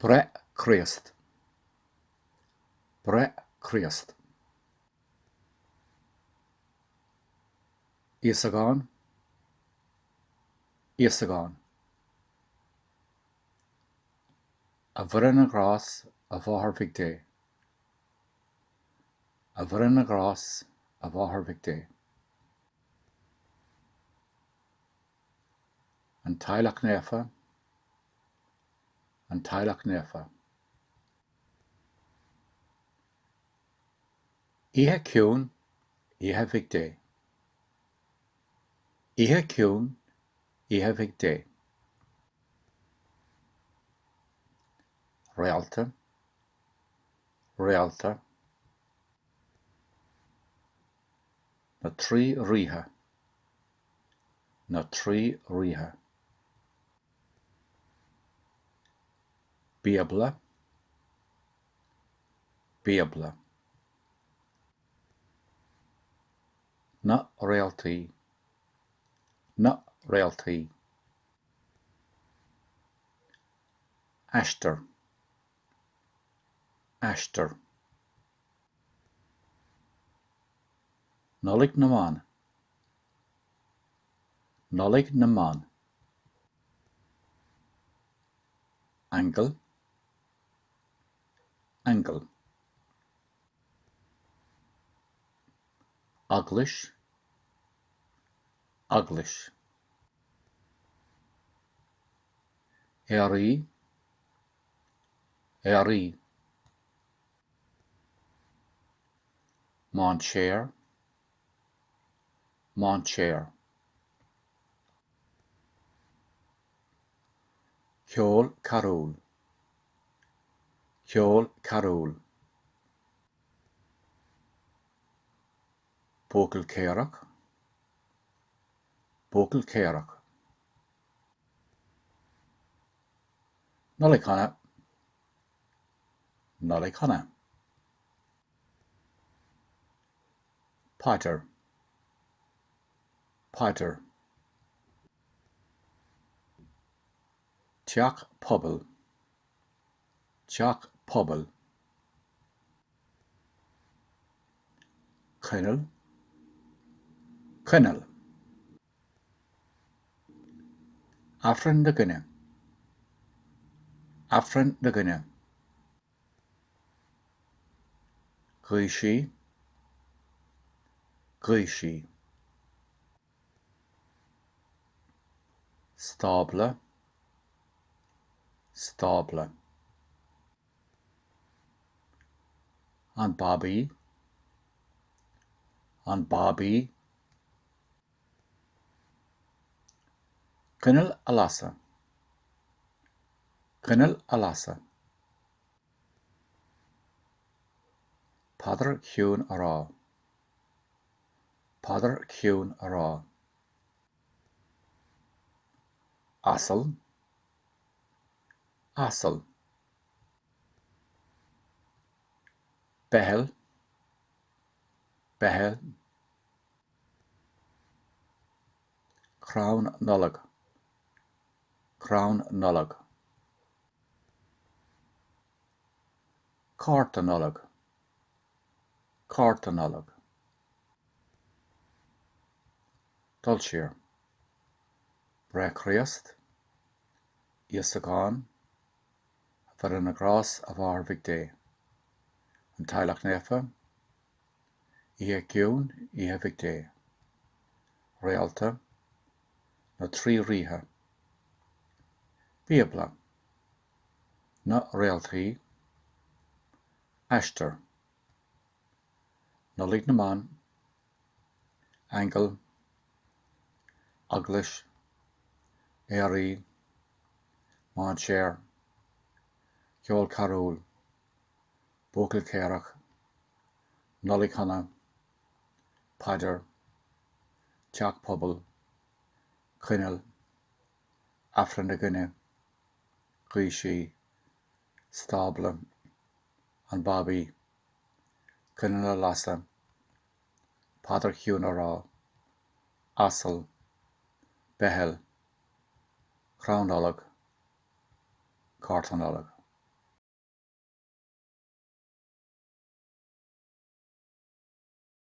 Breith Chríost. Breith Chríost. Íosagán. Íosagán. A Mhuire na nGrás, a Mháthair Mhic Dé. A Mhuire na nGrás, a Mháthair Mhic Dé. An Teaghlach Naofa, An Teaghlach Naofa. Oíche Chiúin, Oíche Mhic Dé. Oíche Chiúin, Oíche Mhic Dé. Réalta, Réalta. Na Trí Ríthe, Na Trí Ríthe. Bíobla, Bíobla. Na Réaltaí, Na Réaltaí. Aistear, Aistear. Nollaig na mBan, Nollaig na mBan. Aingeal, Aingeal. Eaglais, Eaglais. Earraí, Earraí. Mainséar, Mainséar. Ceol carúil, Ceol carúil. Buachaill Caorach, Buachaill Caorach. Nollaig Shona! Nollaig Shona! Paidir. Paidir. Teach pobail. Teach pobail. Coinneal. Coinneal. Aifreann na Guine. Aifreann na Guine. Ghuigh sí. Ghuigh sí. Stábla. Stábla. An Babaí. An Babaí. Coinneal a lasadh. Coinneal a lasadh. Paidir chiúin a rá. Paidir chiúin a rá. Asal. Asal. Beithil. Beithil. Crann Nollag. Crann Nollag. Cárta Nollag. Cárta Nollag. Dul siar. Breith Chríost. Íosagán. A Mhuire na nGrás, a Mháthair Mhic Dé. An Teaghlach Naofa. Oíche Chiúin, Oíche Mhic Dé. Réalta. Na Trí Ríthe. Bíobla. Na Réaltaí. Aistear. Nollaig na mBan. Aingeal. Eaglais. Earraí. Mainséar. Ceol carúil. Buachaill Caorach. Nollaig Shona. Paidir. Teach pobail. Coinneal. Aifreann na Guine. Ghuigh sí. Stábla. An Babaí. Coinneal a lasadh. Paidir chiúin a rá. Asal. Beithil. Crann Nollag. Cárta Nollag.